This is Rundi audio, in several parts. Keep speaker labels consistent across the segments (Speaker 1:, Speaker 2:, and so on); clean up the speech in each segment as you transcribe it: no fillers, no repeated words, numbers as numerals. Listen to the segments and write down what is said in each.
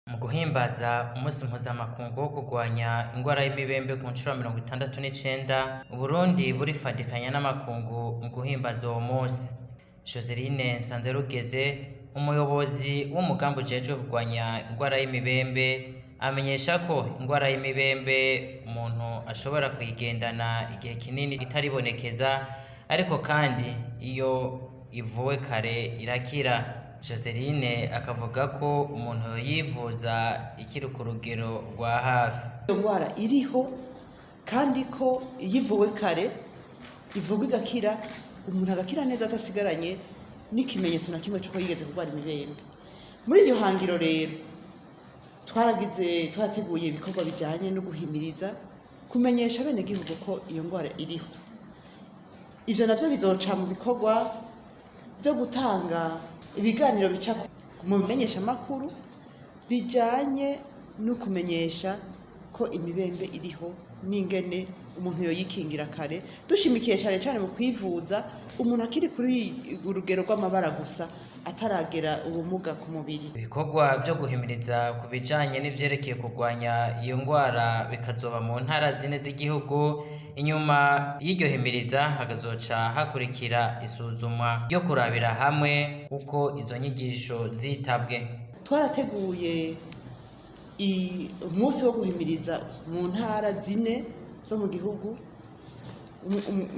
Speaker 1: Mu guhimbaza umunsi mpuzamakungu wo kurwanya ingwara y'imibembe ku nshuro ya 69, Uburundi burifadikanya n'amakungu mu guhimbaza uwo munsi. Joseline Nsanzerugeze, umuyobozi w'umugambi ujejwe kurwanya ingwara y'imibembe, amenyesha ko ingwara y'imibembe umuntu ashobora kuyigendana igihe kinini itaribonekeza, ariko kandi iyo ivuwe kare irakira. Joseline akavuga ko umuntu yoyivuza ikiri ku rugero rwa hafi.
Speaker 2: Iyo ngwara iriho kandi ko iyo ivuwe kare ivurwa igakira, umuntu agakira neza adasigaranye n'ikimenyetso na kimwe c'uko yigeze kurwara imibembe. Muri iryo hangiro rero twaragize twarateguye ibikorwa bijanye no guhimiriza kumenyesha abenegihugu ko iyo ngwara iriho. Ivyo navyo bizoca mu bikorwa vyo gutanga ibiganiro bica mu bimenyeshamakuru bijanye no kumenyesha ko imibembe iriho n'ingene umuntu yoyikingira kare, dushimikiye cane cane mu kwivuza umuntu akiri kuri urugero rw'amabara gusa ataragera ubumuga ku mubiri.
Speaker 1: Ibikorwa vyo guhimiriza ku bijanye n'ivyerekeye kurwanya iyo ngwara bikazoba mu ntara zine z'igihugu. Inyuma y'iryo himiriza hakazoca hakurikira isuzumwa ryo kurabira hamwe uko izo nyigisho zitabwe.
Speaker 2: Twarateguye umunsi wo guhimiriza mu ntara zine zo mu gihugu,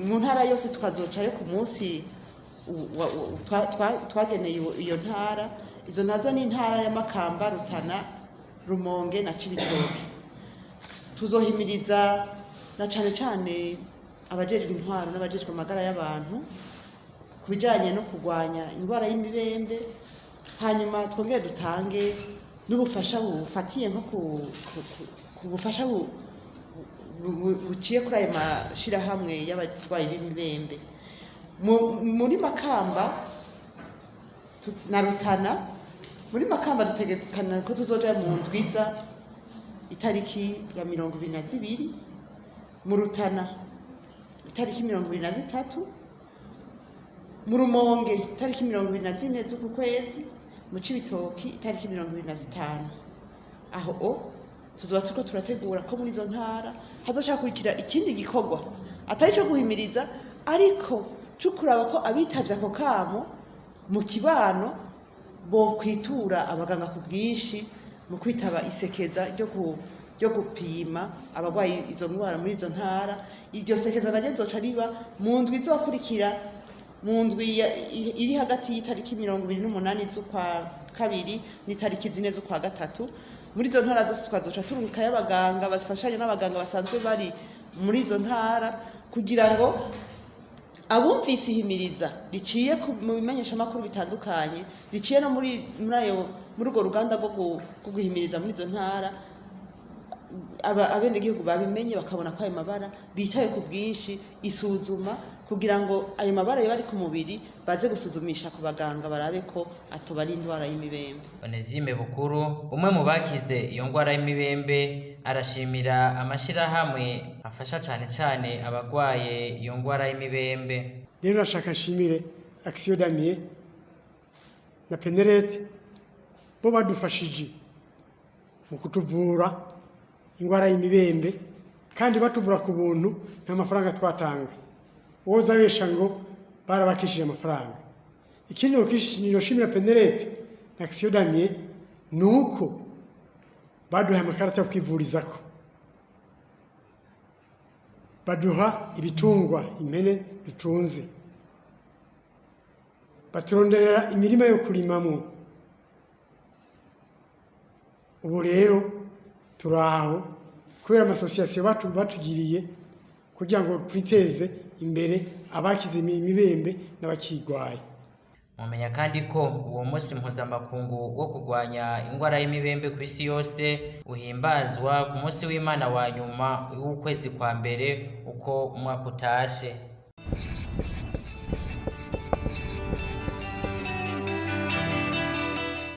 Speaker 2: mu ntara yose tukazocayo ku munsi twageneye iyo ntara. Izo nazo ni intara ya Makamba, Rutana, Rumonge na Cibitoke. Tuzohimiriza na cane cane abajejwe intwaro n'abajejwe amagara y'abantu ku bijanye no kurwanya indwara y'imibembe, hanyuma twongere dutange n'ubufasha bufatiye nko ku bufasha buciye kuri ayo mashirahamwe y'abarwayi b'imibembe. Muri Makamba na Rutana, muri Makamba dutegekana ko tuzoja mu ndwiza itariki ya 22, mu Rutana itariki 23, mu Rumonge itariki 24 z'uku kwezi, mu Cibitoki itariki 25. Aho o tuzoba turiko turategura ko muri izo ntara hazoca hakurikira ikindi gikorwa atari ico guhimiriza, ariko co kuraba ko abitavye ako kamo mu kibano bokwitura abaganga ku bwinshi mu kwitaba isekeza ryo gupima abarwaye izo ndwara muri izo ntara. Iryo sekeza naryo rizoca riba mu ndwi izokurikira, mu ndwi iri hagati y'itariki 28 z'ukwa kabiri n'itariki 4 z'ukwa gatatu. Muri izo ntara zose twazoca turungikayo abaganga bafashanya n'abaganga basanzwe bari muri izo ntara, kugira ngo abumvise ihimiriza riciye mu bimenyeshamakuru bitandukanye, riciye no muri ayo muri urwo ruganda rwo guhimiriza muri izo ntara, abenegihugu babimenye bakabona ko ayo mabara bitaye ku bwinshi isuzuma, kugira ngo ayo mabara yoba ari ku mubiri baze gusuzumisha ku baganga barabe ko atoba ari indwara y'imibembe.
Speaker 1: Onesime Bukuru, umwe mu bakize iyo ngwara y'imibembe, arashimira amashirahamwe afasha cane cane abagwaye iyo ngwara y'imibembe.
Speaker 3: Rero nashaka nshimire Action Damier na Penerete bo badufashije mu kutuvura ingwara y'imibembe, kandi batuvura ku buntu, nta mafaranga twatanga. Uwoza abesha ngo barabakishije amafaranga. Ikindi noshimira Penerete na Action Damier ni uko baduhaye amakarata yo kwivurizako, baduha ibitungwa impene dutunze, baturonderera imirima yo kurimamwo. Ubu rero turaho kubera amasosiyasiyo batugiriye kugira ngo twiteze imbere, abakize imibembe n'abakigwaye.
Speaker 1: Mumenya kandi ko uwo munsi mpuzamakungu wo kurwanya ingwara y'imibembe ku isi yose uhimbazwa ku munsi w'Imana wa nyuma w'ukwezi kwa mbere uko umwaka utashe.